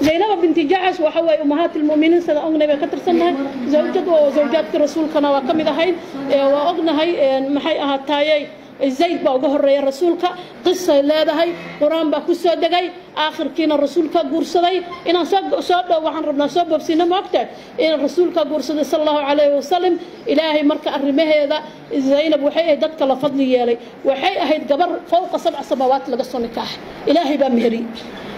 Zaynab binti Jaxsh waxa way ummahaat almu'miniin sida ognay bay ka tirsannahay, zawjad oo zawjaadka rasuulkana waa ka mid ahayd. Waa ognahay maxay ahaataayey Zayd baa uga horeeya rasuulka, qisay leedahay, quraan baa ku soo degay, aakhirkiina rasuulka guursaday. Inaan soo dhow waxaan rabnaa soo boobsiino, ma ogtahay in rasuulka guursaday sala allahu calayhi wasalam. Ilaahay marka arrimaheeda Zaynab waxay ahayd dadka la fadli yeelay, waxay ahayd gabar fowqa 7 samaawaat laga soo nikaaxay, ilaahay baa meheriyey.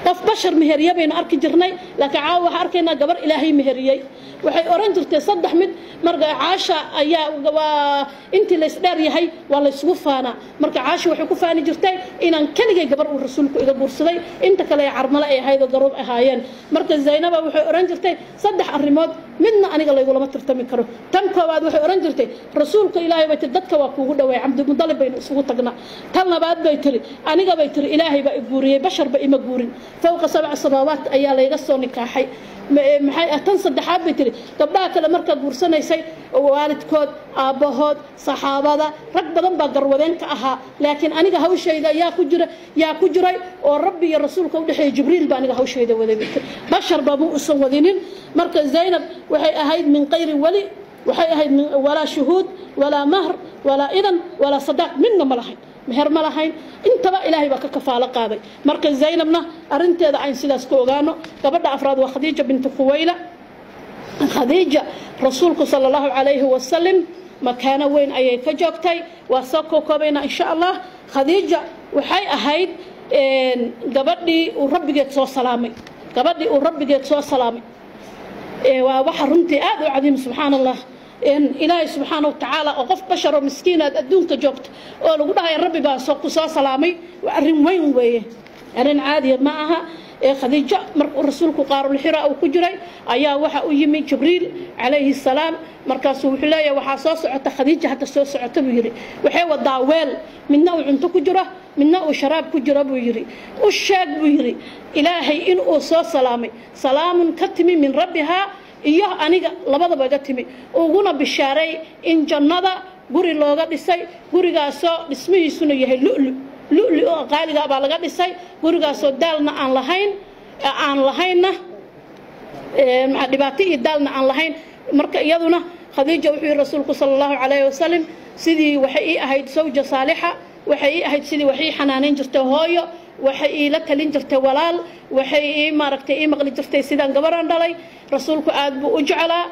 Qof bashar meheriye baynu arki jirnay, laakiin caawa waxaan arkaynaa gabar ilaahay meheriyey. Waxay oran jirtay 3 mid marka Caasha ayaa waa intii la isdheer yahay waa la isugu faanaa. Marka Caasha waxay ku faani jirtay inaan keligay gabar uu rasuulku iga guursaday, inta kale ay carmale ay ahayd oo garuub ahaayeen. Marka Zaynaba waxay oran jirtay 3 arrimood midna aniga laygulama tartami karo. Tan koowaad waxay oran jirtay rasuulka ilaahay bay tiri dadka waa kuugu dhawaay, Cabdimudalib baynu isugu tagnaa. Tan labaad bay tiri aniga bay tiri ilaahay baa i guuriyey, basharba ima guurin, fowqa 7 samaawaat ayaa layga soo nikaaxay. Maxay ah tan saddexaad bay tiri gabdhaha kale markaa guursanaysay waalidkood, aabbahood, saxaabada, rag badan baa garwadeen ka ahaa, laakiin aniga hawshayda yaa ku jira, yaa ku jiray oo rabbi iyo rasuulka u dhexeeyay, Jibriil baa aniga hawshayda waday bay tiri, bashar ba mu usan wadinin. Marka Zaynab waxay ahayd min qayri wali, waxay ahayd walaa shuhuud walaa mahr walaa idan walaa sadaaq, midna ma lahayn, meher ma lahayn, intaba ilaahay baa ka kafaalo qaaday. Marka Zaynabna arrinteeda ayn sidaas ku ogaano. Gabadha afraad waa Khadiija binti Khuwayla. Khadiija rasuulku sala allahu calayhi wasalam makaano weyn ayay ka joogtay, waa soo kookoobaynaa insha allah. Khadiija waxay ahayd gabadhii uu rabbigeed soo salaamay, gabadhii uu rabbigeed soo salaamay. Waa waxa runtii aad u cadiim, subxaan allah, ilaahay subxaana wa tacaala oo qof bashar oo miskiin aad adduunka joogto oo lagu dhahayo rabbi baa ku soo salaamay, waa arrin weyn weeye, arrin caadiya ma aha. Khadiijo markuu rasuulku qaarulxira uu ku jiray ayaa waxa u yimi Jibriil calayhi salaam. Markaasuu wuxuu leeyahay waxaa soo socota Khadiija, hadda soo socota buu yidhi, waxay wadaa weel, midna uu cunto ku jiro, midna uu sharaab ku jiro buu yidhi. U sheeg buu yidhi ilaahay inuu soo salaamay, salaamun ka timi min rabbihaa iyo aniga labadaba iga timi, uguna bishaaray in jannada guri looga dhisay, gurigaasoo dhismihiisuna yahay lu'lu, lu'lu oo qaaliga baa laga dhisay, gurigaasoo daalna aan lahayn, aan lahaynna dhibaato iyo daalna aan lahayn. Marka iyaduna Khadiija wuxuu yidhi rasuulku sala allahu calayhi wasalam sidii waxay ii ahayd sawja saalixa, waxay ii ahayd sidii waxay ii xanaaneyn jirtay hooyo, waxay iila talin jirtay walaal, waxay ii maaragtay ii maqli jirtay sidaan gabaraan dhalay. Rasuulku aad buu u jeclaa.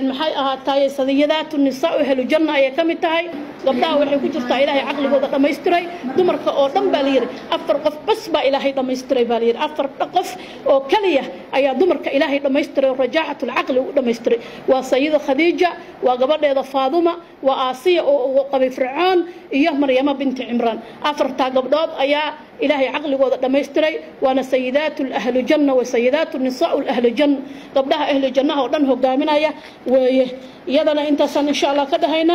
Maxay ahaataye sadiyadaatu nisaa ahlu janna ayay ka mid tahay gabdhaha, waxay ku jirtaa ilaahay caqligooda dhammaystiray. Dumarka oo dhan baa la yidhi 4 qof bas baa ilaahay dhammaystiray baa la yidhi, 4 qof oo kaliya ayaa dumarka ilaahay dhammaystiray oo rajaaxatul caqli u dhammaystiray. Waa sayida Khadiija, waa gabadheeda Faaduma, waa Aasiya oo uu qabay Fircoon, iyo Maryama binti Cimraan. 4taa gabdhood ayaa ilaahay caqligooda dhammaystiray, waana sayidaatu ahlu janna wa sayidaatu nisaa ahlu janna, gabdhaha ahlu jannaha oo dhan hogaaminaya weeye. Iyadana intaasaan insha allah ka dhahaynaa.